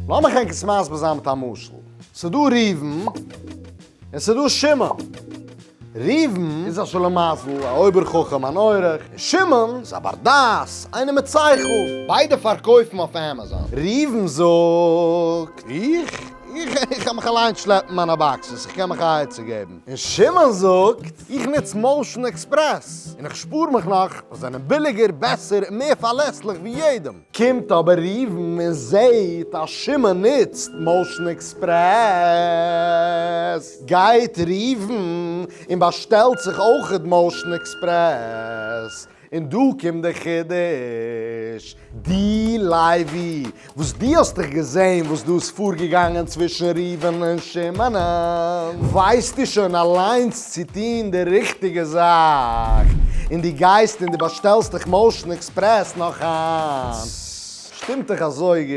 לאמיך ענק עס מסביר זיין מיט א משל. ס'דא ראובן און ס'דא שמעון. ראובן איז א שלימזל, א אויבער חכם, אן אורח, און שמעון איז א בר דעת, איינער מיט שכל. ביידע פארקויפן אויף עמעזאן. ראובן זאגט, איך? איך? איך קען מיך אליינס שלעפן מיינע boxes, איך קען מיך א עצה געבן. און שמעון זאגט, איך נוץ Motion Express, און איך שפאר מיך נאך, וואס זענען ביליגער, בעסער און מער פארלעסליך ווי יעדעם. קומט אבער ראובן און זעהט אז שמעון נוצט Motion Express, גייט ראובן און באשטעלט זיך אויכעט Motion Express, און דא קומט די חידוש, די לוי, וואס דו האסט דיך געזעהן וואס דא איז פארגעגאנגען צווישן ראובן און שמעונ'ען, ווייסטו שוין אליינס צו טוהן די ריכטיגע זאך, און דו גייסט און דו באשטעלסט דיך Motion Express נאך היינט. שטימט דאך אזוי גוט.